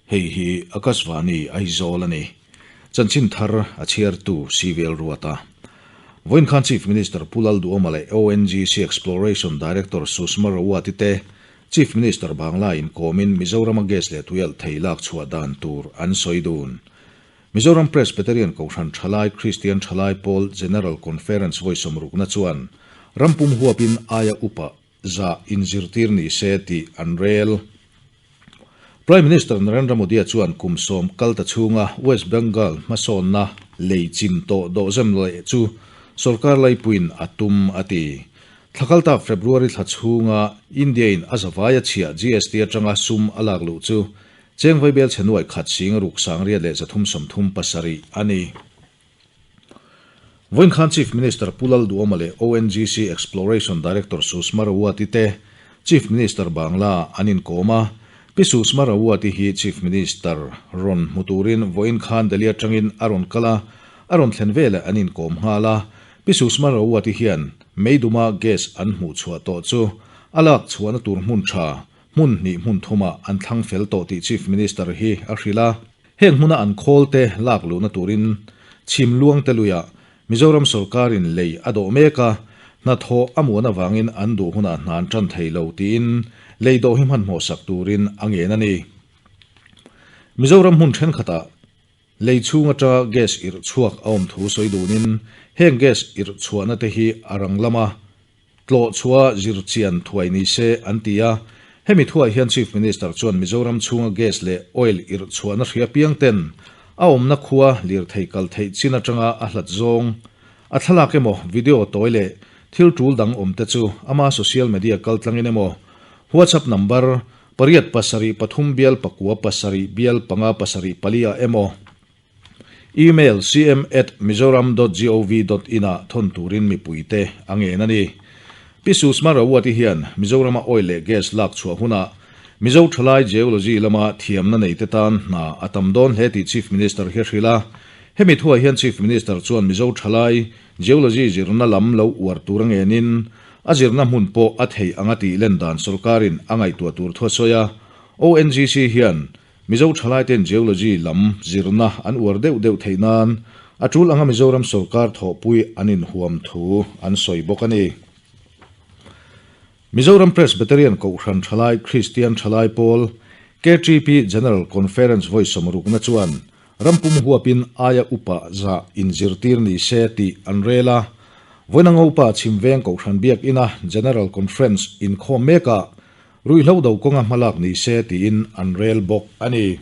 Hei hi Akashvani Aizawl a ni. Chanchin thar a chhiartu Civil Ruata. Vawiin khan Chief Minister Pu Lalduhoma leh ONGC Exploration Director Sushma Rawat-i te Chief Minister Bangla inkawmin Mizorama gas leh tuialh thei lak chhuah dan tur an sawi dun. Mizoram Presbyterian Kohhran Thalai Kristian Thalai Pawl General Conference vawi sawmrukna chuan rampum huapin aia upa zah inzirtir ni se tih an rel. Prime Minister Narendra Modi-a chuan kum sawm kal ta chhunga West Bengal hmasawnna lei chim tawh dawhzem leh chu sorkar laipuiin a tum a ti. Thla kal tak February thla chhunga India-in a zavai a chhiah GST atanga sum a lak luh chu Cheng vaibel chhe nuai khat sing ruk sangriat leh 337 a ni. Vawiin khan Chief Minister Pu Lalduhoma leh ONGC Exploration Director Sushma Rawat-i te Chief Minister Bangla an inkawm a. Pi Sushma Rawat-i hi Chief Minister rawn hmu turin vawiin khan Delhi atangin a rawn kal a, a rawn thlen veleh an inkawm nghal a. Pi Sushma Rawat-i hian Meiduma gas an hmuhchhuah tawh chu a lak chhuahna tur hmun tha Hmun hnih hmun thumah an thlang fel tawh tih Chief Minister hi a hrilh a. Heng hmuna an khawl te lak luhna turin chhim luang te luiah Mizoram sawrkarin lei a dawh mek a, hnathawh a muan avangin an duh hunah hna an tan thei lo tiin lei dawh hi hmanhmawh sak turin a ngen a ni. Mizoram hmun thenkhatah lei chhung atanga gas irh chhuak a awm thu sawi dunin heng gas irh chhuahna te hi a rang lama Tlawh chhuah zir chian thuai ni se an ti a, hemi thuah hian Chief Minister chuan Mizoram chhunga gas leh oil irh chhuahna hria piang ten a awmna khua lirthei kal theih chin atanga a hlat zawng a thlalak emaw video tawi leh thil tul dang awm te chu ama social media kaltlangin emaw WhatsApp number pariat pasarih pathum bial pakua pasarih bial panga pasarih pali ah emaw Email cm at mizoram dot gov dot in ah thawn turin mipuite a ngen a ni. Pi Sushma Rawat-i hian Mizorama oil leh gas lak chhuah hunah Mizo thalai geology lama thiamna neite tan hna a tam dawn hle tih Chief Minister hi a hrilh a. Hemi thuah hian Chief Minister chuan Mizo thalai geology zirna lam lo uar tur a ngenin a zirna hmun pawh a theih anga tih len dan sorkarin a ngaihtuah tur thu a sawi a. ONGC hian Mizo thalaiten Geology lam zirna an uar deuh deuh theih nan a tul anga Mizoram sawrkar thawhpui an inhuam thu an sawi bawk a ni. Mizoram Presbyterian Kohhran Thalai Kristian Thalai Pawl, KTP, General Conference vawi sawmrukna chuan rampum huapin aia upa zah inzirtir ni se tih an rel a. Vawiina Ngopa Chhimveng Kohhran Biakina General Conference inkhawm mekah Ruihhlo do kawnga hmalak ni se tiin an rel bawk a ni.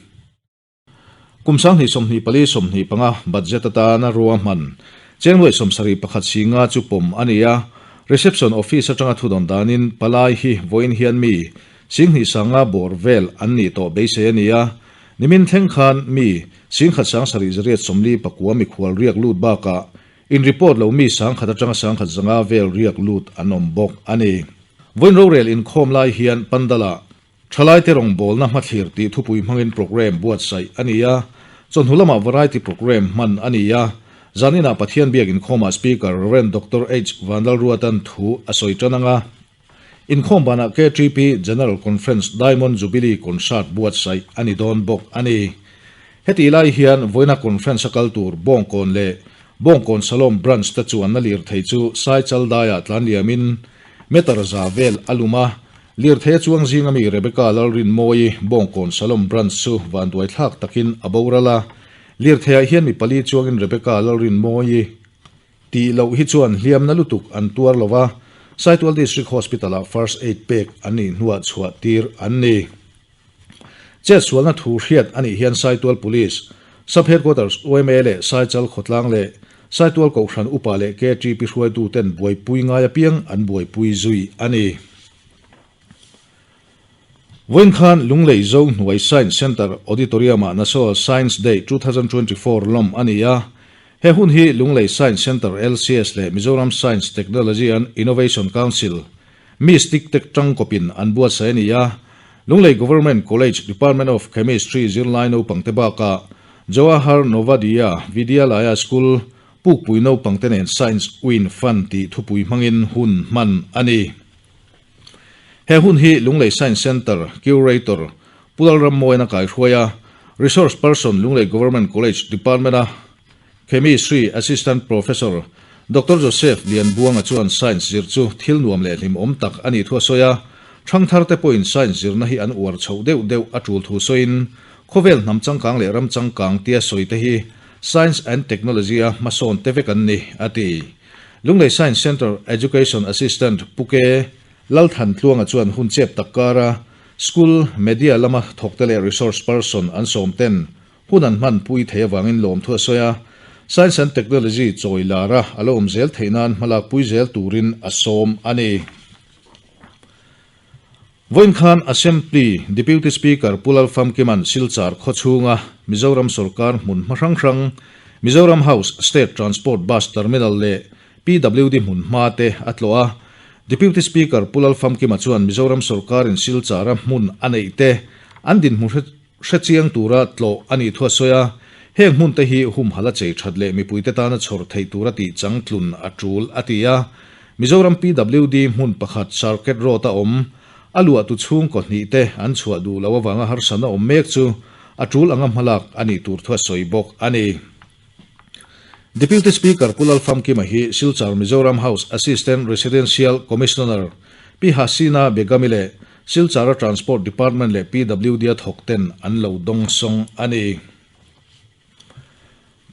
Kum 2024 25 budget atana ruahman Chengluai 71 singa chu pawm a ni a, Reception Office atanga thudawn danin palai hi vawiin hian mi 20 sanga bawr vel an nih tawh beisei a ni a, nimin thleng khan mi 10 749 mikhual riak lut bakah in report lo mi 10,000 atanga 10,000 zanga vel riak lut an awm bawk a ni. Vawiin rorel inkhawm lai hian Pandala thalaite rawngbawlna hmathlir tih thupui hmangin programme buatsaih a ni a, chawhnu lamah variety programme hman a ni a, zaninah Pathian biak inkhawmah Speaker Rev Doctor H Vanlalruatan thu a sawi tan ang a, inkhawm banah KTP General Conference Diamond Jubilee Concert buatsaih a ni dawn bawk a ni. Hetih lai hian vawiina conference a kal tur Bawngkawn leh Bawngkawn Salom Branch te chuanna lirthei chu Saichal daiah tlan liamin meter za vel a lum a, lirthei a chuang zinga mi Rebecca Lalrinmawii Bawngkawn Salom Branch chu vanduai thlak takin a boral a, lirtheiah hian mi pali chuangin Rebecca Lalrinmawii tih loh hi chuan hliamna lutuk an tuar lo a, Saitual District Hospital-ah First Aid pek an nih hnuah chhuah tir an ni. Chetsualna thu hriat a nih hian Saitual Police, Sub Headquarters yma leh Saichal Khawtlang leh Saitual Kohhran Upa leh KTP hruaituten buaipui ngai apiang an buaipui zui a ni. Vawiin khan Lunglei Zo hnuai Science Centre Auditorium-ah National Science Day 2024 lawm a ni a. He hun hi Lunglei Science Centre LCS leh Mizoram Science Technology and Innovation Council, Mystic tek tangkawpin an buatsaih a ni a, Lunglei Government College Department of Chemistry zirlai naupangte bakah Jawahar Novadiya Vidyalaya School pukpui naupangte nen Science Win Fund tih thupui hmangin hun hman a ni. He hun hi Lunglei Science Centre Curator Pu Lalrammawiin a kaihruai a. Resource Person Lunglei Government College Department a Chemistry Assistant Professor Doctor Joseph Lianbuanga chuan Science zir chu thil nuam leh hlimawm tak a nih thu a sawi a, ṭhangtharte pawhin Science zirna hi an uar chhoh deuh deuh a ṭul thu sawiin khawvel hnam changkang leh ram changkang tia sawi te hi Science and Technology a hmasawn te vek an ni, a ti. Lunglei Science Centre Education Assistant Pu Ke Lalthantluanga chuan hun chep tak kara School Media lama thawkte leh Resource Person an sawm ten hun an hman pui thei avangin lawmthu a sawi a, Science and Technology chawi lara a lo awm zel theih nan hmalak pui zel turin a sawm a ni. Vawiin khan Assembly Deputy Speaker Pu Lalfamkiman Silchar khawchhunga Mizoram sorkar hmun hma hrang hrang, Mizoram House, State Transport Bus Terminal leh PWD hmun hma te a tlawh a. Deputy Speaker Pu Lalfamkima chuan Mizoram sorkarin Silchara hmun a neih te an dinhmu hrechiang tura tlawh a nih thu a sawi a, heng hmun te hi humhalh a chei that leh mipuite tana chhawr theih tura tih changtlun a tul a ti a. Mizoram PWD hmun pakhat Circuit Road a awm, a luahtu chhungkaw hnih te an chhuah duh loh avanga harsatna awm mek chu a tul anga hmalak a nih tur thu a sawi bawk a ni. Deputy Speaker Pu Lalfamkima hi Silchar Mizoram House Assistant Residential Commissioner Pi Hasina Begami leh Silchara Transport Department leh PWD-a thawk ten an lo dawngsawng a ni.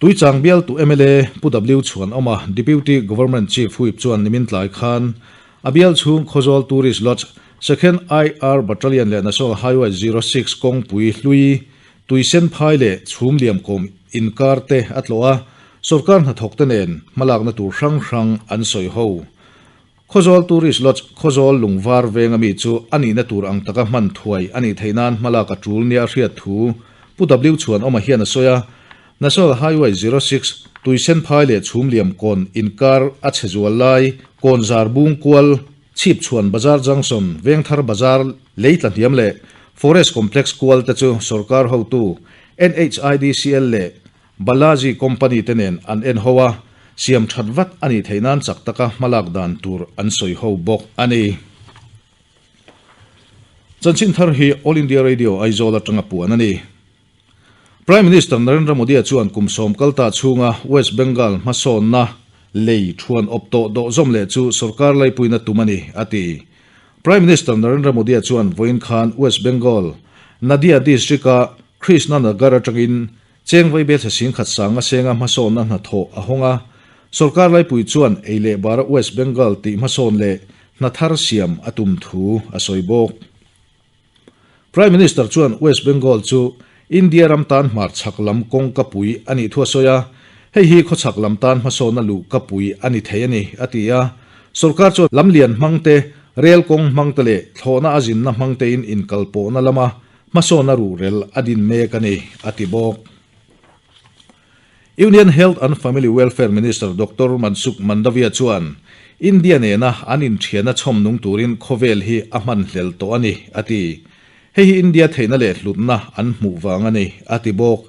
Tuichang bialtu mla Pu W Chhuanawma, Deputy Government Chief Whip chuan nimin tlai khan a bial chhung Khawzawl Tourist Lodge, Second IR Battalion leh National Highway 06 kawngpui hlui Tuisen phai leh chhum liam kawm inkar te a tlawh a, sorkar hnathawk te nen hmalakna tur hrang hrang an sawi ho. Khawzawl Tourist Lodge, Khawzawl Lungvar venga mi chu a nihna tur ang taka hman thuai a nih theih nan hmalak a tul nia a hriat thu Pu W Chhuanawma hian a sawi a. National Highway 06, Tuisen phai leh chhum liam kawn inkar a chhe zual lai, kawn zar bung kual, Chhipchhuan Bazar Junction, Vengthar Bazar lei tla hniam leh Forest Complex kual te chu sorkar hotu NHIDCL leh Balaji company te nen an en ho a, siam that vat a nih theih nan chak taka hmalak dan tur an sawi ho bawk a ni. Chanchin thar hi All India Radio Aizawl atanga puan a ni. Prime Minister Narendra Modi-a chuan kum sawm kal ta chhunga West Bengal hmasawnna lei thuan awp tawh dawh zawm leh chu sorkar laipuina tum a ni, a ti. Prime Minister Narendra Modi-a chuan vawiin khan West Bengal, Nadia district-a Krishna Nagar atangin Cheng vaibel thla singkhat sanga senga hmasawnna hnathawh a hawng a, sorkar laipui chuan ei leh bara West Bengal tih hmasawn leh hna thar siam a tum thu a sawi bawk. Prime Minister chuan West Bengal chu India ram tan hmar chhak lam kawng ka pui a nih thu a sawi a, hei hi khawchhak lam tan hmasawnna luh ka pui a ni thei a ni, a ti a. Sorkar chuan lamlian hmangte, rel kawng hmangte leh thlawhna a zinna hmangtein inkalpawhna lama Hmasawnna ruhrel a din mek a ni, a ti bawk. Union Health and Family Welfare Minister Doctor Mansukh Mandaviya chuan India nena an inthianna chhawm nung turin khawvel hi a hman hlel tawh a ni, a ti. Hei hi India theihna leh hlutna an hmuh vang a ni, a ti bawk.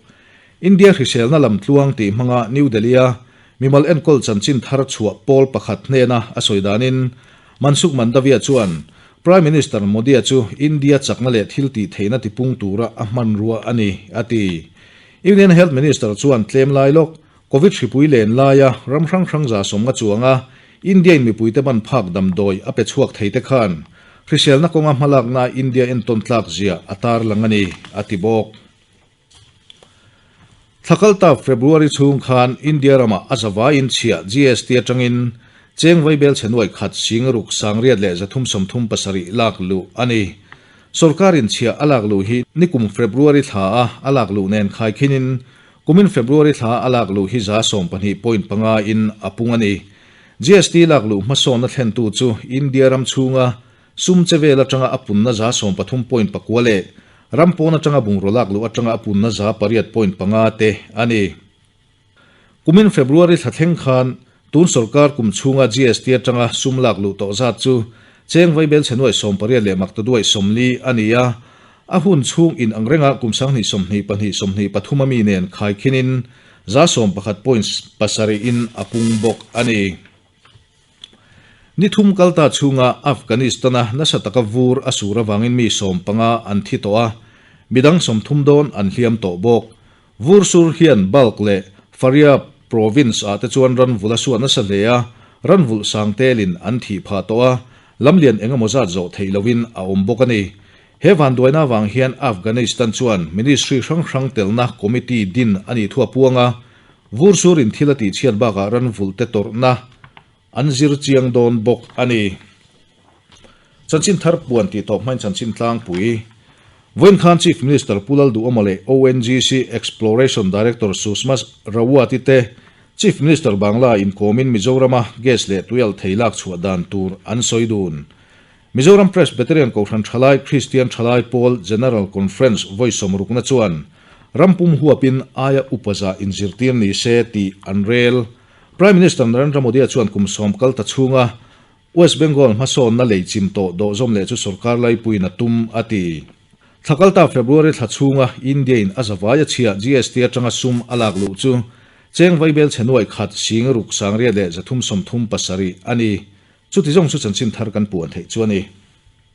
India hriselna lam tluang tih hmanga New Delhi-a mimal enkawl chanchin thar chhuah pawl pakhat hnena a sawi danin Mansukh Mandaviya chuan Prime Minister Modi-a chu India chakna leh thil tih theihna tipung tura a hmanrua a ni, a ti. Union Health Minister chuan tlem lai lawk, Covid hripui len laia ram hrang hrang za sawmnga chuanga India-in mipuite ban phak damdawi a pe chhuak thei te khan hriselna kawnga hmalakna India entawn tlak zia a tarlang a ni, a ti bawk. Thla kalta February chhung khan India ramah a zavaiin chhiah GST atangin cheng vaibel chhe nuai khat sing ruk sangriat leh 337 lak luh a ni. Sorkarin chhiah a lak luh hi nikum February thla a a lak luh nen khaikhinin kumin February thla a lak luh hi 12.5 in a pung a ni. GST lak luh hmasawnna thlentu chu India ram chhunga Sum che vel atanga a punna 13.9 leh ram pawn atanga bungraw lak luh atanga a punna 8.5 te a ni. Kumin February thla thleng khan tun sorkar kum chhunga GST atanga sum lak luh tawh zat chu cheng vaibel chhe nuaih 80 leh maktaduaih 40 a ni a, a hun chhung in ang renga kum 2022 23 a mi nen khaikhinin 11.7 in a pung bawk a ni. Ni thum kalta chhunga Afghanistan-a nasa taka vur a sur avangin mi 15 an thi tawh a. Midang 30 dawn an hliam tawh bawk. Vur sur hian Balkh leh Faryab province ah te chuan ranvul a suah nasa hle a, ranvulh sang telin an thih phah tawh a, lamlian engemaw zat zawh theih lohin a awm bawk a ni. He vanduaina avang hian Afghanistan chuan ministry hrang hrang telna committee din a nih thu a puang a, vur surin thil a tihchhiat bakah ranvulh te tawrhna an zir chiang dawn bawk a ni. Chanchin thar puan tih tawp hmain chanchin tlangpui. Vawiin khan Chief Minister Pu Lalduhawma leh ONGC Exploration Director Sushma Rawat-i te Chief Minister Bangla inkawmin Mizorama gas leh tuialh thei lak chhuah dan tur an sawi dun. Mizoram Presbyterian Kohhran Thalai Kristian Thalai Pawl General Conference vawi sawmrukna chuan ram pum huapin aia upa zah inzirtir ni se tih an rel. Prime Minister Narendra Modi-a chuan kum sawm kal ta chhunga West Bengal hmasawnna lei chim tawh dawhzawm leh chu sorkar laipuiin a tum, a ti. Thla kalta February thla chhunga India-in a zavai a chhiah GST atanga sum a lak luh chu cheng vaibel chhe nuaih khat 6837 a ni. Chuti zawng chu chanchin thar kan puan theih chu a ni.